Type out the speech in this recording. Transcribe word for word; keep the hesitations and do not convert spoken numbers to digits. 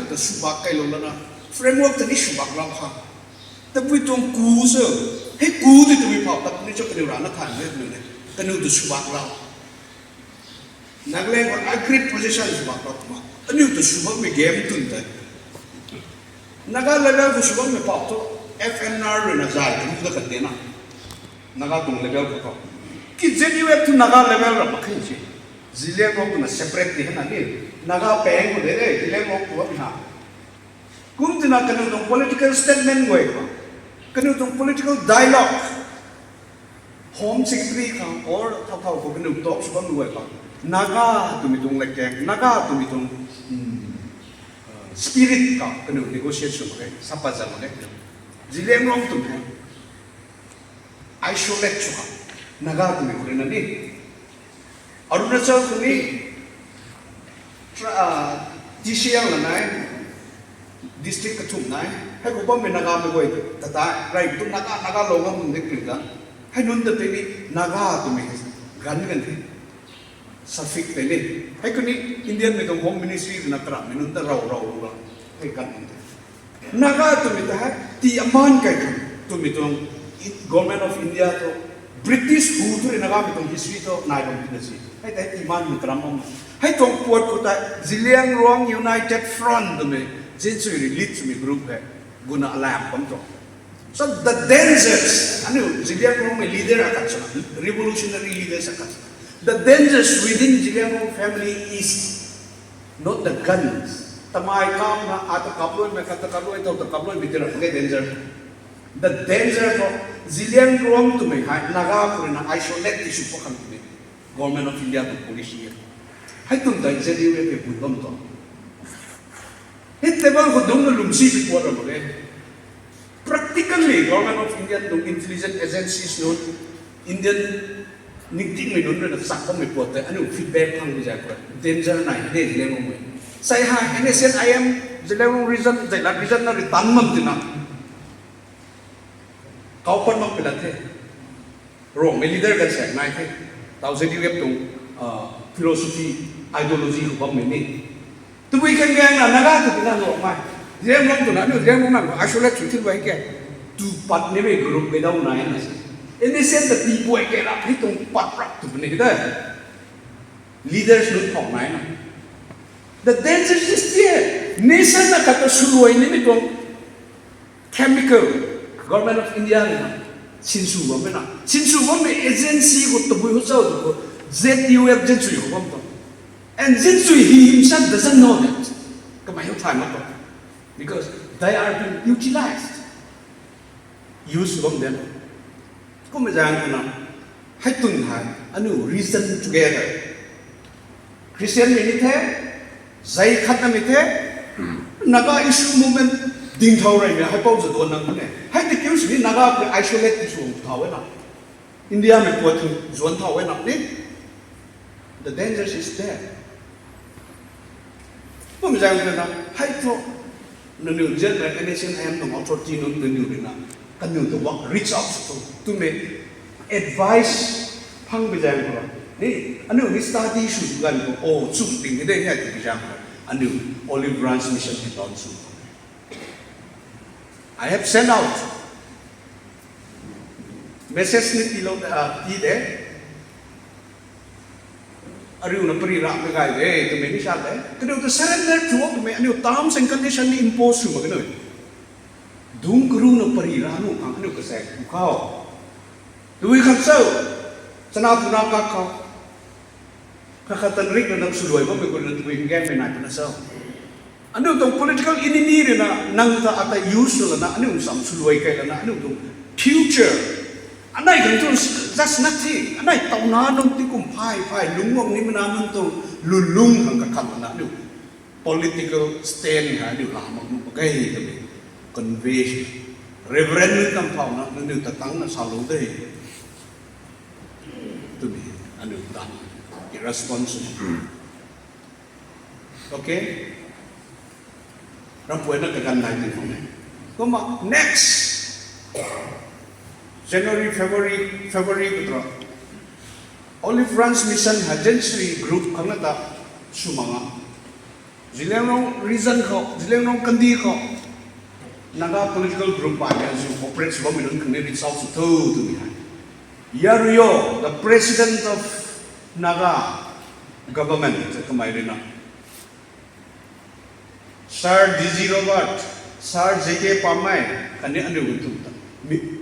ta subak kailou lana, framework ta ni subak lau kha. Tabui tuang ku se, hei ku tei tabui phau ta ni cho kaniw rana than ni tabui ne. Kaniw ta subak lau. Nagaland khou agreed position subak lau ma. Aniu ta subakmei game tun tei. Naga level khou subakmei phau tu F N R rui na zai ta mu da kan de na. Naga tuang level khou tu. Ki Z U F tu Naga level ra mak khe si. Zeliangrong tu na separate di hana ni. Naga peng khou de de, Zeliangrong tu na. Kum tina kaniw tuang political statement guay khou. Kaniw tuang political dialogue. Home Secretary khang or thau thau khou kaniw talk sw bam guay khang. Naga twmei tuang latkaeng, Naga twmei tuang, hmm, uh, spirit khou kaniw negotiate sw mak ge, sapa zam mak ge. Zeliangrong twmei isolate sw khang. Naga twmei khou rui na ni. Arunachal khou ni, tra-, ah, T C L la nai, district kathumh nai, hei khou bammei Nagamei guay ta ta, rei tu Naga, Naga lou ngam kum de kri ta. Hei nunc ta tei ni Naga twmei ganv kan the. Suffix tei ni. Hei khou ni Indian mei tuang Home Ministry rui na karamhmei nunc ta rau rau rau ra. Hei ganv kan the. Naga twmei ta hei, ti aman kai khang twmei tuang Government of India tu, British hu tu rui Nagamei tuang history tu nai bam tina si. Hei tei ti man mei karam bam. Hei tuang puat khou tei Zeliangrong United Front twmei, Zinsui rui lead swmei group hei, guna alam bam tuang. So the dangers, aniu Zeliangrongmei leader akhat swna, revolutionary leaders akhat swna. The dangers within Zeliangrong family is not the guns. Tamei kam na, ata kapluaimei, kata kapluai, tau ta kapluaimei tei ra mak ge danger. The danger khou, Zeliangrong twmei hei, Naga khou rui na isolate ti sw pa khang twmei. Government of India tuang policy e. Hei tun tei Z U F e bun bam tuang. Hei table khou dungc na lwmsi pi puat ra mak ge. Practically, Government of India tuang intelligence agencies nunc, Indian ningtingmei nunc rui na chak bammei puat tei, aniu feedback phang zay khou, danger nai de Zeliangrongmei. Sei hei, N S C N I M, Zeliangrong region, Zeliangrong region na rui tan bam tina. Kau pat mak pi lat the. Rongmei leader kan saek nai the. Tau Z U F tuang, ah, philosophy, ideology khou bammei ni. Tabui kan gaeng na Naga tu tina Rongmei. Zeliangrong tu na, aniu Zeliangrong na isolate sw thin bai ke. Tu pat nimei group mei dau nai na se. N S C N ta ti buai ke rap hei tuang pat rap tu puni de. Leaders nunc phau nai na. The danger is there. Nation na kata swluai nimei tuang chemical, Government of India rui na sinsw bammei na. Sinsw bammei agency khou tabui hou chau tu khou Z U F zinsui khou bam tuang. And zinsui he himself doesn't know that. Kamei hou thay mak tuang. Because they are being utilized. Use bam den. Kummei zaeng khou na, hei tun hei, aniu reason together. Christian mei ni the, zai khat na mei the, Naga issue movement ding thau rei mei, hei pou za duan nang ne. Hei tei kiu sini Naga khou isolate ti sw thau e na. India mei puat thu zuan thau e na ni. The danger is there. Kum zaeng khou na, hei thu, nangniw zian rei N S C N I M tuang authority nunc nangniw rui na, kaniw ta wak reach out sw tu, twmei advice phang bi zaeng khou na. Ni, aniu ni study sw tu ganv khou, oh, chum ting ni de hei tu bi zaeng khou. Aniu Olive Branch Mission ni launch sw. I have sent out message ni tilou, ah, ti de. Ariu na pari ramei gay de, twmei ni sa de. Kaniw ta surrender thu twmei, aniu terms and condition ni impose sw mak ge nui. Dungc karu na pari ra nu khang aniu kazaek tu khou. Tabui khang cho, chana tuna kak khou. Kakhat tan rik na nang swluai bammei kum na tabui hinggaengmei nai puna cho. Aniu tuang political enemy rui na nang ta ata use sw lana, aniu sam swluai kai lana, aniu tuang future. Anei khang tu just nothing. Anei tauna nunc ti kum phay phay, lungc guang nimei na nunc tuang lulung khang kakhat lana, aniu political stand ha, aniu la mak nu mak ge twmei convey. Reverend nunc tam phau na, nangniw ta tang na salou de. Twmei, aniu tan, irresponsible. Okay? Rampuai na kaganv nai ti khang e. Kumna next January, February, February khou tu Olive Branch Mission ha Jansui group khang na ta sw mak nga. Zeliangrong region khou, Zeliangrong kandih khou Naga political group bai kan zu operate sw bammei nunc khang ni reach out sw tho twmei hei. Yaruyo, the president of Naga government, kamei ruina Sir D G Robert, Sir J K Pamei, khatni aniu gun tu ta, mi,